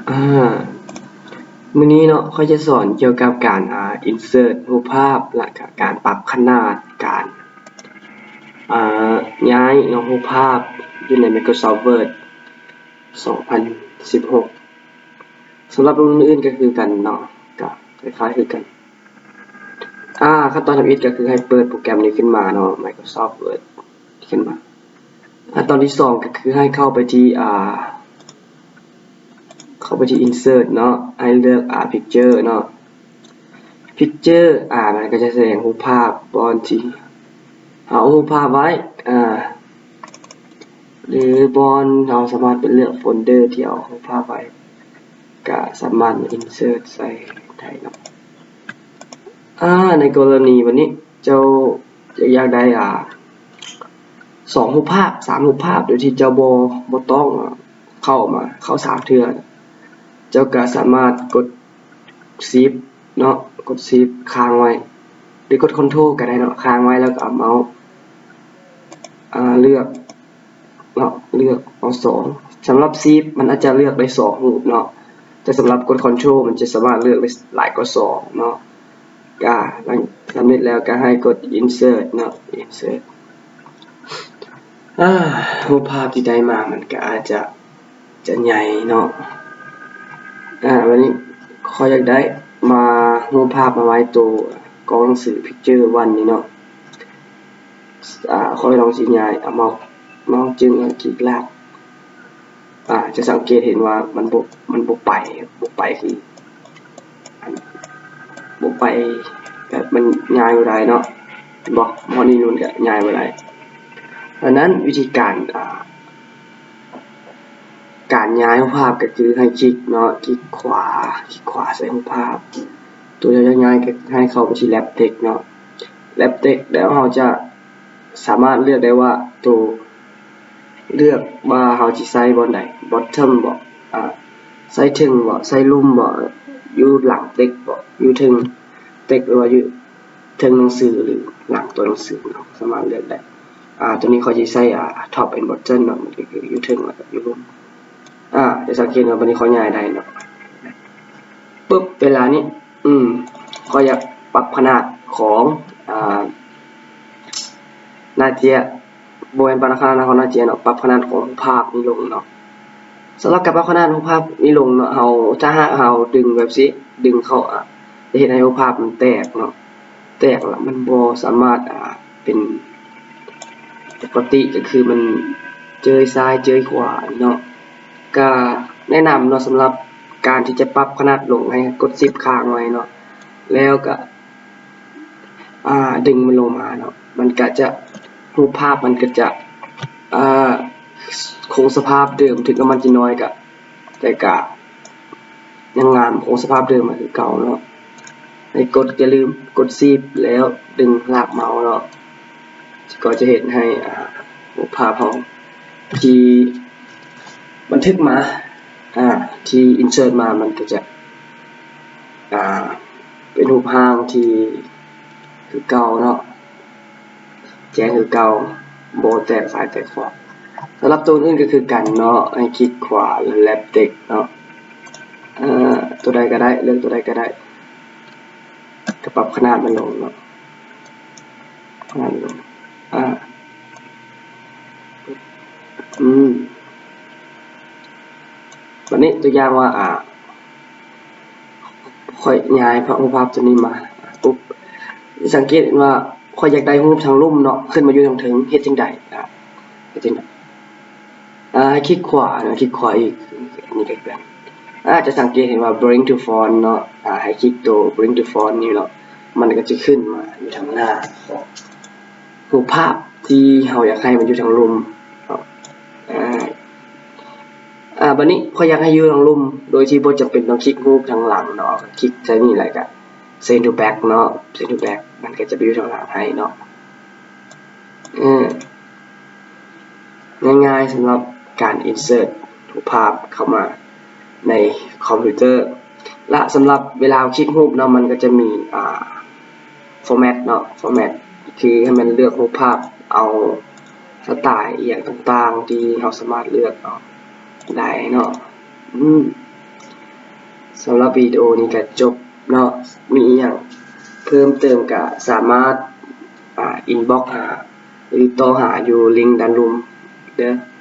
ອ່າ ມື້ນີ້ເນາະ ຂ້ອຍຈະສອນກ່ຽວກັບການ ອ່າ insert ຮູບພາບ ແລະກະການປັບຂະໜາດ ການ ອ່າ ຍ້າຍເນາະ ຮູບພາບຢູ່ໃນ Microsoft Word ສອງພັນສິບຫົກ. ສຳລັບລຸ້ນອື່ນກໍຄືກັນເນາະ ກໍຄ້າຍໆຄືກັນ. ອ່າ ຂັ້ນຕອນທຳອິດກໍຄືໃຫ້ເປີດໂປຣແກຣມນີ້ຂຶ້ນມາເນາະ Microsoft Word ຂຶ້ນມາ. ຂັ້ນຕອນທີສອງກໍຄືໃຫ້ເຂົ້າໄປທີ່ ອ່າ ເຂົ້າໄປທີ່ insert ເນາະ ໃຫ້ເລືອກ ອ່າ picture ເນາະ picture ອ່າ ມັນກໍຈະສະແດງຮູບພາບບ່ອນທີ່ເຮົາເອົາຮູບພາບໄວ້ ອ່າ ຫຼືບ່ອນເຮົາສາມາດໄປເລືອກໂຟນເດີທີ່ເຮົາເອົາຮູບພາບໄວ້ ກະສາມາດມາ insert ໃສ່ໄດ້ເນາະ. ອ່າ ໃນກໍລະນີບາດນີ້ເຈົ້າຢາກໄດ້ ອ່າ ສອງຮູບພາບ ສາມຮູບພາບ ໂດຍທີ່ເຈົ້າບໍ່ ບໍ່ຕ້ອງເຂົ້າມາ ເຂົ້າສາມເທື່ອ ເຈົ້າກະສາມາດກົດ Shift ເນາະ ກົດ Shift ຄ້າງໄວ້ ຫຼືກົດ Control ກໍໄດ້ເນາະ ຄ້າງໄວ້ແລ້ວກໍເອົາເມົາສ໌ ອ່າ ເລືອກເນາະ ເລືອກເອົາສອງ. ສຳລັບ Shift ມັນອາດຈະເລືອກໄດ້ສອງຮູບເນາະ ແຕ່ສຳລັບກົດ Control ມັນຈະສາມາດເລືອກໄດ້ຫຼາຍກວ່າສອງເນາະ. ກະຫຼັງສຳເລັດແລ້ວກໍໃຫ້ກົດ Insert ເນາະ Insert. ອ່າ ຮູບພາບທີ່ໄດ້ມາມັນກໍອາດຈະ ຈະໃຫຍ່ເນາະ. ອ່າ ບາດນີ້ຂ້ອຍຢາກໄດ້ມາ ຮູບພາບມາໄວ້ໂຕກ້ອງໜັງສື Picture One ນີ້ເນາະ. ອ່າ ຂ້ອຍລອງຊິຍ້າຍເອົາເມົາສ໌ ເມົາສ໌ຈຶ່ງ ຄລິກລາກ ອ່າ ຈະສັງເກດເຫັນວ່າມັນບໍ່ ມັນບໍ່ໄປ ບໍ່ໄປຄື ອັນ ບໍ່ໄປ ແບບມັນຍ້າຍບໍ່ໄດ້ເນາະ ເຫັນບໍ່? ເມົາສ໌ນີ້ມັນກໍຍ້າຍບໍ່ໄດ້. ດັ່ງນັ້ນວິທີການ ອ່າ ການຍ້າຍຮູບພາບກໍຄືໃຫ້ຄລິກເນາະ ຄລິກຂວາ ຄລິກຂວາໃສ່ຮູບພາບ ໂຕທີ່ເຮົາຢາກຍ້າຍກໍໃຫ້ເຂົ້າໄປທີ່ Wrap Text ເນາະ Wrap Text ແລ້ວເຮົາຈະສາມາດເລືອກໄດ້ວ່າໂຕ ເລືອກວ່າເຮົາຊິໃສ່ບ່ອນໃດ Bottom ບໍ ອ່າ ໃສ່ເທິງບໍ ໃສ່ລຸ່ມບໍ ຢູ່ຫຼັງ Text ບໍ ຢູ່ເທິງ Text ຫຼືວ່າຢູ່ເທິງໜັງສື ຫຼືຫຼັງຕົວໜັງສືເນາະ ສາມາດເລືອກໄດ້. ອ່າ ຕົວນີ້ຂ້ອຍຊິໃສ່ ອ່າ Top and Bottom ເນາະ ມັນກໍຄືຢູ່ເທິງ ແລ້ວກໍຢູ່ລຸ່ມ. ອ່າ ຈະສັງເກດວ່າບັດນີ້ຂ້ອຍຍ້າຍໄດ້ເນາະ ປຶບ ເວລານີ້ ອືມ ຂ້ອຍຢາກປັບຂະໜາດຂອງ ອ່າ ໜ້າເຈ້ຍ ບໍ່ແມ່ນປັບຂະໜາດຂອງໜ້າເຈ້ຍເນາະ ປັບຂະໜາດຂອງຮູບພາບນີ້ລົງເນາະ. ສຳລັບການປັບຂະໜາດຮູບພາບນີ້ລົງເນາະ ເຮົາ ຖ້າຫາກເຮົາດຶງແບບຊີ້ ດຶງເຂົ້າ ອາ ຈະເຮັດໃຫ້ຮູບພາບມັນແຕກເນາະ ແຕກແລ້ວມັນບໍ່ສາມາດ ອ່າ ເປັນປົກກະຕິ ກໍຄືມັນເຈີຍຊ້າຍເຈີຍຂວາເນາະ. ກະແນະນຳເນາະ ສຳລັບການທີ່ຈະປັບຂະໜາດລົງ ໃຫ້ກົດ Shift ຄ້າງໄວ້ເນາະ ແລ້ວກະ ອ່າ ດຶງມັນລົງມາເນາະ ມັນກະຈະ ຮູບພາບມັນກະຈະ ອ່າ ຄົງສະພາບເດີມ ເຖິງວ່າມັນຈະນ້ອຍກະ ແຕ່ກະຍັງງາມ ຄົງສະພາບເດີມມາຄືເກົ່າເນາະ. ໃຫ້ກົດ ຢ່າລືມກົດ Shift ແລ້ວດຶງລາກເມົາສ໌ເນາະ ກໍຈະເຮັດໃຫ້ ອ່າ ຮູບພາບເຮົາທີ່ບັນທຶກມາ ອ່າ ທີ່ insert ມາ ມັນກໍຈະ ອ່າ ເປັນຮູບຮ່າງທີ່ຄືເກົ່າເນາະ ແຈ້ງຄືເກົ່າ ບໍ່ແຕກຊ້າຍແຕກຂວາ. ສຳລັບຕົວອື່ນກໍຄືກັນເນາະ ໃຫ້ຄລິກຂວາ ແລ້ວ Wrap Text ເນາະ ເອີ ຕົວໃດກໍໄດ້ ເລືອກຕົວໃດກໍໄດ້ ກໍປັບຂະໜາດມັນລົງເນາະ ຂະໜາດມັນລົງ ອ່າ ອືມ ບາດນີ້ຕົວຢ່າງວ່າ ອ່າ ຂ້ອຍຍ້າຍພາບ ຮູບພາບຕົວນີ້ມາປຸບ ສັງເກດເຫັນວ່າຂ້ອຍຢາກໄດ້ຮູບທາງລຸ່ມເນາະ ຂຶ້ນມາຢູ່ທາງເທິງ ເຮັດຈັ່ງໃດ? ອ່າ ເຮັດຈັ່ງໃດ? ອ່າ ໃຫ້ຄລິກຂວາເນາະ ຄລິກຂວາອີກ ອັນນີ້ກໍຄືກັນ ອ່າ ຈະສັງເກດເຫັນວ່າ Bring to Front ເນາະ ອ່າ ໃຫ້ຄລິກໂຕ Bring to Front ນີ້ເນາະ ມັນກໍຈະຂຶ້ນມາຢູ່ທາງໜ້າຂອງ ຮູບພາບທີ່ເຮົາຢາກໃຫ້ມັນຢູ່ທາງລຸ່ມເນາະ ອ່າ ອ່າ ບາດນີ້ຂ້ອຍຢາກໃຫ້ຢູ່ທາງລຸ່ມ ໂດຍທີ່ບໍ່ຈຳເປັນຕ້ອງຄລິກຮູບທາງຫຼັງເນາະ ຄລິກໃສ່ນີ້ແລ້ວກະ Send to Back ເນາະ Send to Back ມັນກະຈະໄປຢູ່ທາງຫຼັງໃຫ້ເນາະ ເອີ ງ່າຍໆ ສຳລັບການ insert ຮູບພາບເຂົ້າມາໃນຄອມພິວເຕີ ແລະ ສຳລັບເວລາເຮົາຄລິກຮູບເນາະ ມັນກໍຈະມີ ອ່າ format ເນາະ format ຄືໃຫ້ມັນເລືອກຮູບພາບ ເອົາສະໄຕລ໌ອີ່ຫຍັງຕ່າງໆ ທີ່ເຮົາສາມາດເລືອກເອົາໄດ້ເນາະ ອືມ ສຳລັບວິດີໂອນີ້ກໍຈົບເນາະ ມີອີ່ຫຍັງເພີ່ມເຕີມກໍສາມາດ ອ່າ ອິນບັອກຫາ ຫຼື ຕິດຕໍ່ຫາຢູ່ລິ້ງດ້ານລຸ່ມເດີ້.